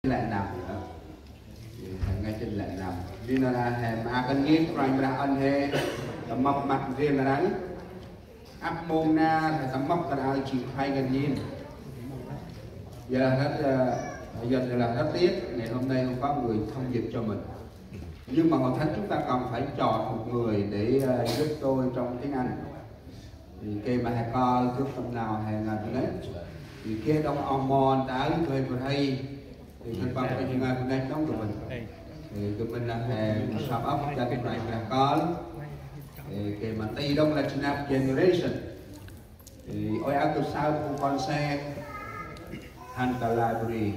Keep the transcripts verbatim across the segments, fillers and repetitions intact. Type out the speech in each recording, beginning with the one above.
lĕ năm. He ngăn chặn lĕ năm. Ri nar aơ he ma kăn ngên Kôranh Brah ăn he tâm mâp măt ndrel nar aơ. Ăp mông nar he tâm mâp nar aơ jêng khlay ngăn ngên. Giờ rất, ờ, giờ là rất tiếc, ngày hôm nay không có người thông dịch cho mình. Nhưng mà hội thánh chúng ta cần phải chọn một người để, ờ, giúp tôi trong tiếng Anh. Thì khi mà he kơl gâp tâm nau he ngăn bu nây. Thì khi đŏng oh mon ta ư, khlay bu rhei. Thì khân păng khlay ngăn bu nây đŏng gâp mĭn. Thì gâp mĭn lah he sum ăp jêh ri khlay ngăn kơl. Thì khi mà ti đŏng lah jêng năp generation. Thì ôi ăp gâp saơ phung kon se hăn ta library.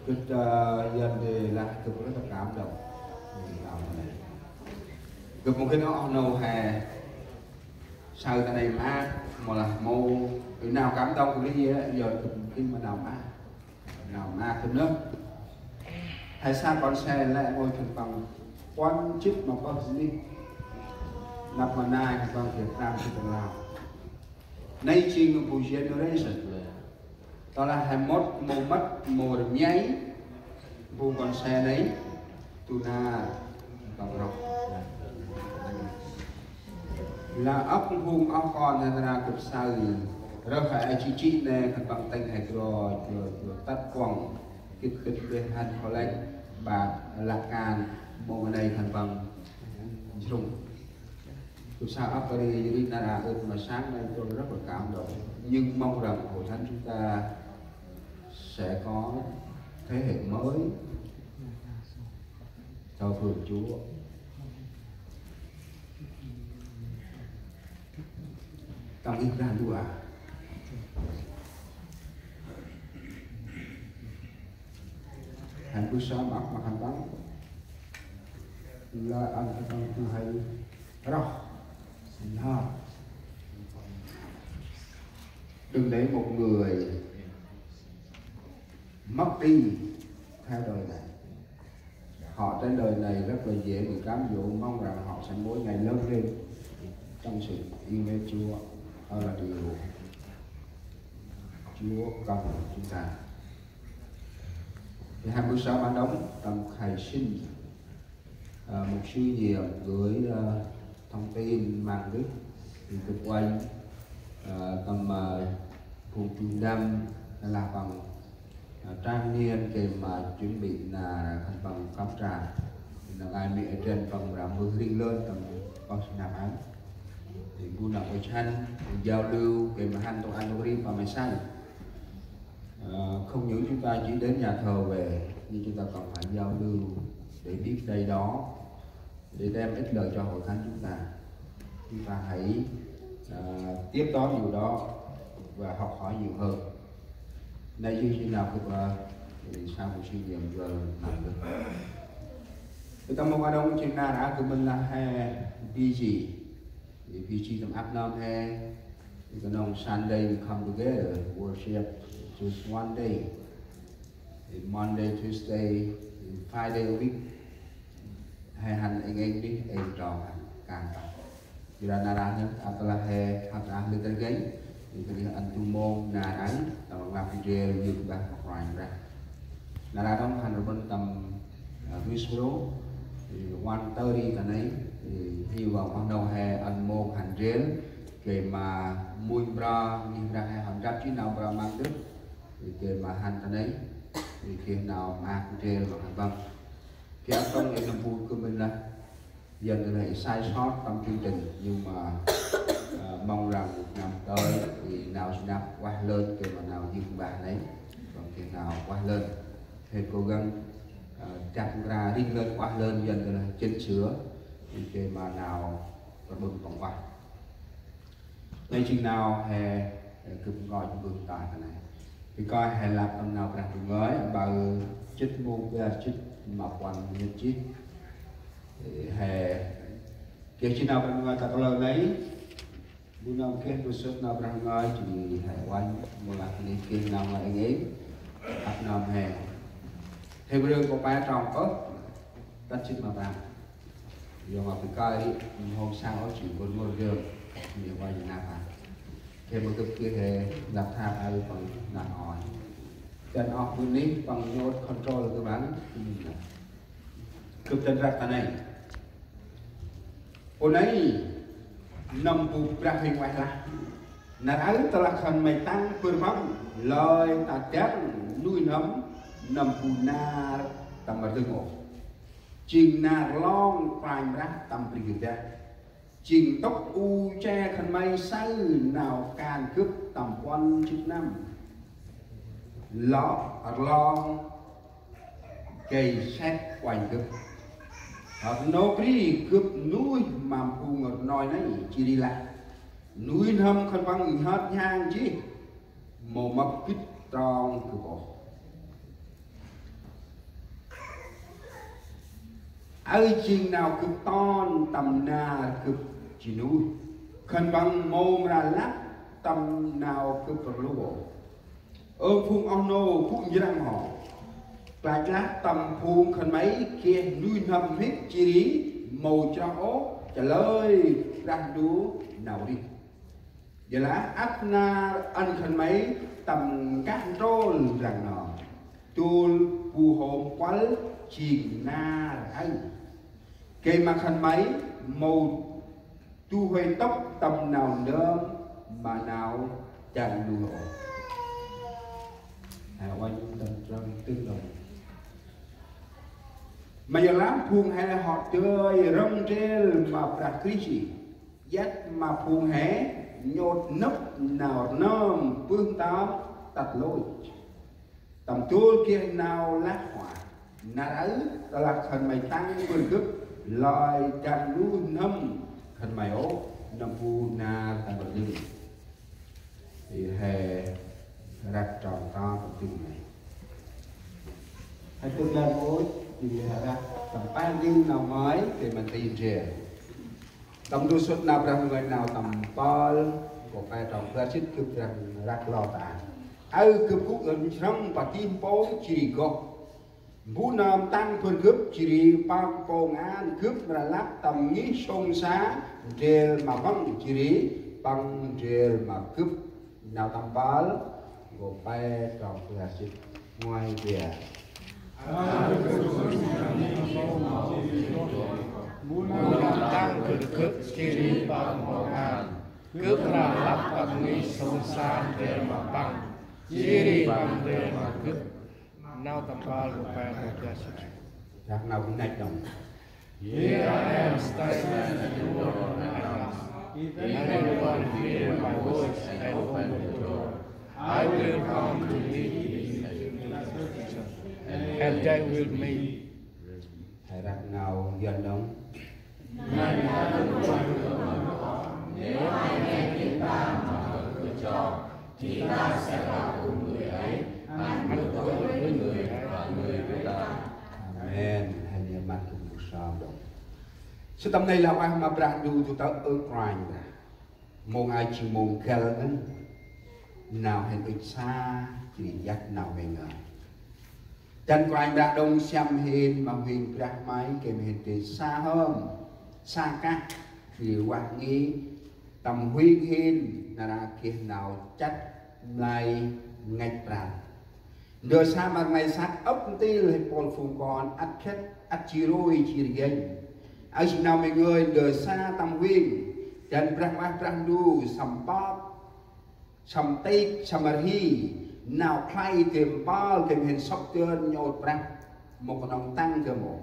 Gâp, ờ, yơn di lah gâp rất là cảm động. Thì, ờ, gâp mungkin oh nô he saơ ta nây ma, mâu lah mâu, thì nau cảm động kơ ri, yơn gâp mungkin ma nau ma. Nau ma gâp nơh. He saơ kon se lĕ ngôi khân păng puăn jât ma pơh jât. Năp ma nai khân păng Việt Nam jât ma Lao. Nây jêng nơh bu generation. Tơ lah he mŭt, mâu mât, mâu rmei, bu kon se nây, tu nar, păng rŏk. Lah ăp phung oh kon he nar aơ gâp saơ, rơh he jêh jêh nây khân păng tĭng he gro, gro, gro tât kuŏng, gĭt gĭt bê hăn kho lĕ, ba lăp kan, mâu nây khân păng jrŭng. Gâp saơ ăp ri, ri nar aơ ŭch ma sang nây tôi rất là cảm động. Nhưng mong rằng hội thánh chúng ta sẽ có thế hệ mới thờ phượng Chúa. Tâm ih Brah Ndu a. Hăn bu sơm ăp ma khân păng. Lah ăn khân păng tu hay roh. Señor. Đừng để một người mất đi theo đời này. Họ trên đời này rất là dễ bị cám dỗ, mong rằng họ sẽ mỗi ngày lớn lên trong sự yêu mến Chúa. Đó là điều Chúa cần chúng ta. Thì hai mươi sáu bản đóng tâm khai sinh. Ờ, mục sư Nhiệm gửi, ờ, thông tin mang Đức thì gửi quanh, ờ, tâm, ờ, phung Trung Đông là bằng, ờ, trang niên kì mà chuẩn bị là thành phần khám tra. Là ai mi ở trên phần là mưa ring lên tầm con sinh nạp án. Thì bu nạp ở chăn, giao lưu kì mà hăn tông ăn tông ri và mày xanh. Ờ, không những chúng ta chỉ đến nhà thờ về, nhưng chúng ta còn phải giao lưu để biết đây đó, để đem ích lợi cho hội thánh chúng ta. Chúng ta hãy, ờ, tiếp đón điều đó và học hỏi nhiều hơn. Nây jêng jêng nau gâp, ơ, saơ bu sĭn yơ̆ gâp nau gâp. Gâp tâm mong a đŏng jêng nar aơ gâp mĭn lah he busy. Busy tâm ăp nơm he. Gâp nơm Sunday we come together, worship just one day. Monday, Tuesday, five day a week. He hăn êng êng dih, êng trong hăn, kan ta. Jêh ri nar aơ nơh, ăt lah he, ăt lah lĕ tơr gay. Jêh ri ăn tu mông nar aơ, tâm lăp jêh ri, yơk bah, ranh rah. Nar aơ đŏng hăn rƀŭn tâm, à, Westboro, one thirty ta nây, hy vọng oh nô he ăn mông hăn jêl, kì ma mui bra, ngih bra he hăn drăp jêh nau bra măng dơh, kì ma hăn ta nây, kì nau ma jêl ma hăn băng. Kì ăt tông ê nâm bu gâp mĭn lah, yơn lah sai sót tâm chương trình, nhưng mà, à, mong rằng một năm tới thì nau snăp ueh lơn, kì ma nau yơk bah nây, còn kì nau ueh lơn. Thì cố gắng, à, chăm ra ring lơn ueh lơn, yơn lah chỉnh sửa, thì kì ma nau rƀŭn păng ueh. Nây jêng nau he, ơ, gâp ngơi jêng bơh ta ta nây. Bi kơi he lăp tâm nau Brah Ndu ngơi, aƀaơ jêt mông bar jêt ma puăn minit jêh. Ơ, he, geh jêng nau Brah Ndu ngơi ta kalơ nây. Bu nơm geh bu sŭt nau Brah Ndu ngơi, jêh ri he uănh, mâu lah nây geh nau ngơi êng êng. Ăp nơm he. Hêbrơ kô pe trong pơh, tât jêt ma prăm. Yơn ma bi kơi ri, hôm sang ôh jêng bơ̆ mŭr dơm, mi uănh nau pa. Geh mâu gâp geh he, lăp tha aơ păng nau ôh. Dăn oh bu nih păng nhôt control gâp ăn. Gâp dăn răk ta nây. Ơ nây, nâm bu Brah Huêng Ueh lah. Nar aơ tơlah khân may tăng bâr mâm, lơi ta dăng nuih n'hâm nâm bu nar tâm rdâng ôh. Jêng nar rlong Kôranh Brah tâm bri gâp dah. Jêng ntŭk u che khân may saơ nau kan gâp tâm puăn jât năm. Lŏ rlong gay sĕt uănh gâp. Rnôk ri gâp nuih ma phung rnoi nây jêh ri lah: Nuih n'hâm khân păng nhhơt nhhang jêh, mâu mâp gĭt trong gâp ôh. Aơ jêng nau gâp ton tâm nar gâp ji nuih. Khân păng mâu mra lăp tâm nau gâp rlu ôh. Ơ phung oh nô gŭ njrăng hŏ. Klach lah tâm phung khân may geh nuih n'hâm mhĭk jêh ri mâu chroh ôh chalơi Brah Ndu nau rêh. Ƀiălah ăp nar ăn khân may tâm nkah ntrôl răng nơm. Dôl bu hôm kuăl jêng nar aơ. Gay ma khân may mâu du huê ntŭk tâm nau ndơm ma nau dăng nuih ôh. Hê uănh tâm trong tưng đŏng. Ma yor lah phung he hŏ dơi rŏng ndrel ma Brah Krist, jêh ma phung he nhôt nâp nau rnơm bơh ntơm tât lôch. Tâm dôl geh nau lah huă. Nar aơ tơlah khân may tăng bâr gâp, lơi dăn nuih n'hâm khân may ôh nâm bu nar tâm rdâng. Ri he răk trong ta tâm tĭng nây. He tŭk lĕ ôh, ri he răk tâm pă tĭng nau ngơi, gay ma nti ndrel. Tâm ndrôl sŭt nau Brah Huêng Ueh nau tâm mpơl, nkô̆ pe trong bar jât gâp dăn răk lor ta. Aơ gâp gŭ nsrăng pa tih mpông jêh ri goh. Mbu nơm tăng bâr gâp jêh ri păng mpông an gâp mra lăp tâm ngih sông sa ndrel ma păng jêh ri păng ndrel ma gâp. Nau tâm mpơl, nkô̆ pe trong bar jât. Ngoai bia. Mbu nơm tăng bâr gâp jêh ri păng mpông an gâp mra lăp tâm ngih sông sa ndrel ma păng jêh ri păng ndrel ma gâp. Nau tâm mpơl nkô̆ pe trong bar jât. Răk nau bu năch đŏng. Here I am standing at the door and knock. If anyone hear my voice and open the door, I will come to meet him and they will meet. He răk nau Yuăn đŏng. Này là Đức Chúa Trời của con. Nếu ai nghe tiếng ta mà mở cửa cho, thì ta sẽ vào cùng người ấy, ăn bữa tối với người và người với ta. Amen. He niê măt gâp mâu sơm đŏng. Sơm tâm nây lah ueh ma Brah Ndu tu tơ ơ Kôranh Brah. Mông aơ jêng mông găl ngăn. Nau hên ŭch sa, jêh ri iăt nau hên ngơi. Dăn Kôranh Brah đŏng siăm hên ma huêng brah may, gay ma hên dơi sa hom, sa kah, jêh ri vah ngih tâm huêng hên, nar aơ geh nau chăt mlay ngăch pral. Ndơ sa ma rnglay săk ăp ntil he pôl phung kon, ăt khĭt, ăt ji rôi, ji rgênh. Aơ jêng nau mĭn ngơi ndơ sa tâm huêng, dăn Brah Huêng Ueh Brah Ndu, săm pơk, săm têk, săm rhi, nau khlay dơm pâl, dơm hên sŏk dơn, nhôt prăp, mâu knŏng tăng dơm ôh.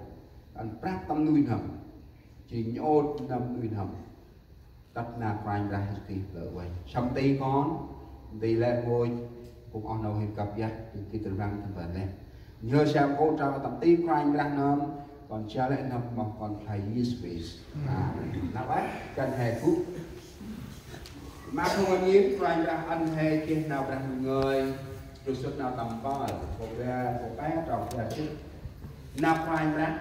Ăn prăp tâm nuih n'hâm, jêh ri nhôt nâm nuih n'hâm. Tât nar Kôranh Brah Yêsu Krist lơ uănh. Săm ti kon, ti lĕ ngôi, phung oh nô hên kăp iăt, phung gĭt rvăng tâm ban lĕ. Nhơ siam kô̆ trao tâm ti Kôranh Brah nơm, kon jal lĕ nơm mâu kon khlay Yêsu Krist. Amen. Nau ueh, dăn he gŭ. Ma phung ngăn ngên, Kôranh Brah ăn he geh nau Brah ngơi, ndrôl sŭt nau tâm mpơl, nkô̆ bar, nkô̆ pe, trong bar jât. Nau Kôranh Brah.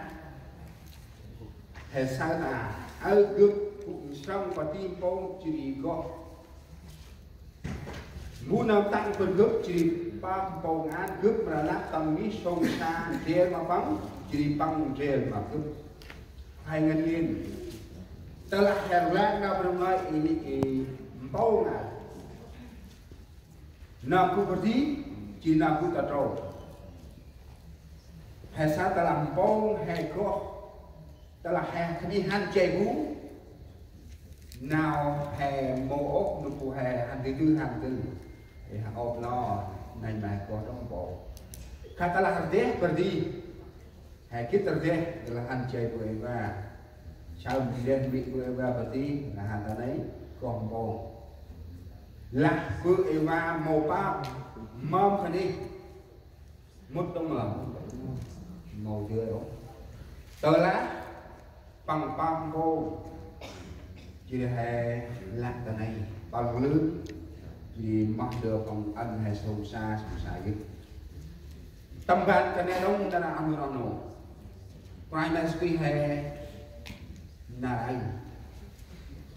He saơ ta, aơ gâp gŭ nsrăng pa ti mpông jêh ri goh. Mbu nơm tăng bân gâp jêh ri păng mpông an gâp mra lăp tâm ngih sông sa ndrel ma păng, jêh ri păng ndrel ma gâp. He ngăn ngên. Tơlah he rlăk nau Brah ngơi i, i mpông an. Nơm gŭ bơh di, Jêh nau gŭ ta trôk. He saơ tơlah mpông he goh, tơlah he khân ay hăn jay bu, nau he mâu ôp nơm bu he hăn dơi dơi hăn dơi. He ôp nau, nây ma he goh đŏng mpông. Khă tơlah rveh bơh di. He gĭt rveh, lah hăn jay bu êwa. Saơ rveh mĭn bu êwa bơh di, lah hăn ta nây, goh mpông. Lah bu êwa mâu pap, mâm khân ay. Mŭt đŏng mâm. Mâu jay ôh. Tơlah păng pap mpông. Jêh he lah ta nây, păng lưn. Jêh moh ndơ păng ăn he sông sa, sông sa gĭt. Tâm ban ta nây đŏng nar aơ oh nô oh nô. Kôranh Yêsu Krist he nar aơ.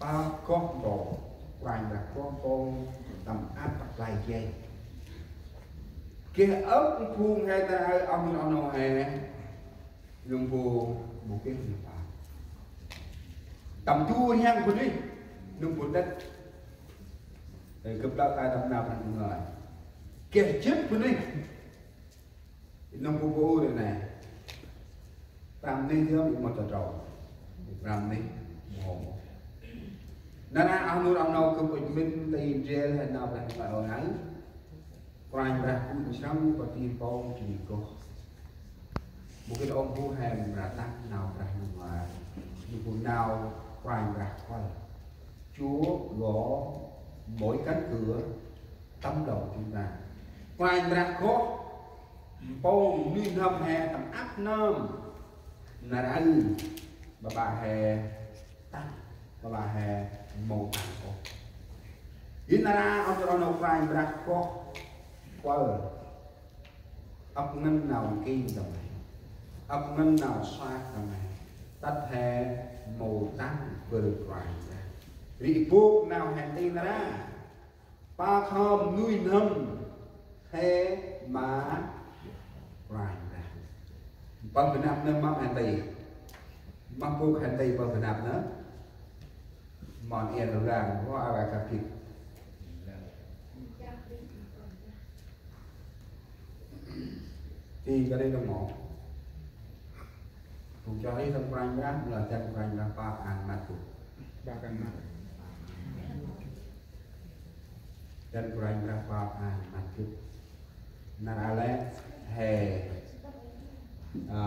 Păng goh mpông, Kôranh Brah goh mpông, tâm ăp tât play jay. Geh ăp phung he nar aơ oh nô oh nô he. Nơm bu mâu geh nơm pap. Tâm du rhiăng bunuyh, nơm bu tât. Ê, gâp plơ̆ tay tâm nau Brah ngơi. Geh jât bunuyh. Nơm bu bu ur nây. Prăm nuyh yơh, mâu ta trôk. Prăm nuyh, mâu. Nar aơ oh nô oh nô gâp ŭch mĭn ti ndrel he nau Brah ngơi oh nây. Kôranh Brah gŭ nsrăng pa ti mpông jêh ri goh. Mâu gĭt ôp bu he mra tât nau Brah ngơi. Nơm bu nau Kôranh Brah kuăl. Chúa gõ mỗi cánh cửa tấm lòng chúng ta. Kôranh Brah goh mpông nuih n'hâm he tâm ăp nơm. Nar aơ, ƀaƀă he tăng, ƀaƀă he mâu tăng ôh. Jêh nar aơ oh nô oh nô Kôranh Brah goh kuăl. Ăp ngăn nau nking tâm he. Ăp ngăn nau sah tâm he. Tât he mâu tăng bơh Kôranh Brah. Ri bôk nau he nti nar aơ. Pa khom nuih n'hâm he ma Kôranh Brah. Păng bơh năp nơh mâm he nti. Mâm bôk he nti păng bơh năp nơh. Mon Yên Rôlang, Hoa Awa Kapit. Ti kơ đây đŏng mâu. Phung chroh ri tâm Kôranh Brah, mâu lah dăn Kôranh Brah pap an măt gâp. Pap an măt. Dăn Kôranh Brah pap an măt gâp. Nar aơ lĕ he, a,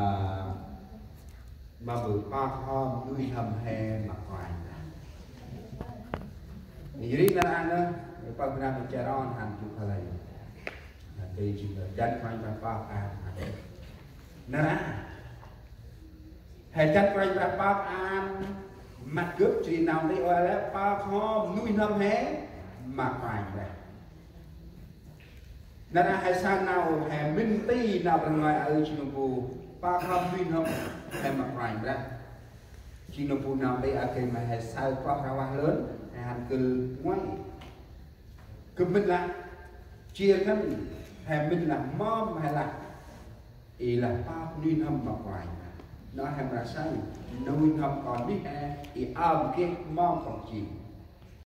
ma bơh pa khom nuih n'hâm he ma Kôranh Brah. Jêh ri nar aơ nơh, pa Brah ma charon hăn jŭ khalay. Nơh, ti jêng dăn Kôranh Brah pap an măt gâp. Nar aơ. He dăn Kôranh Brah pap an măt gâp jêh ri nau nti oh lĕ pa khom nuih n'hâm he ma Kôranh Brah. Nar aơ he saơ nau he mĭn ti nau Brah ngơi aơ jêng nơm bu pa khom nuih n'hâm he ma Kôranh Brah. Jêng nơm bu nau nti aơ gay ma he saơ kloh rah vah lơn, he hăn gâp ngơi. Gâp mĭn lah, jêh ngăn he mĭn lah mâm he lah. I lah pap nuih n'hâm ma Kôranh. Nơh he mra saơ, nuih n'hâm kon nuyh he, i ơm geh mâm kon jêng.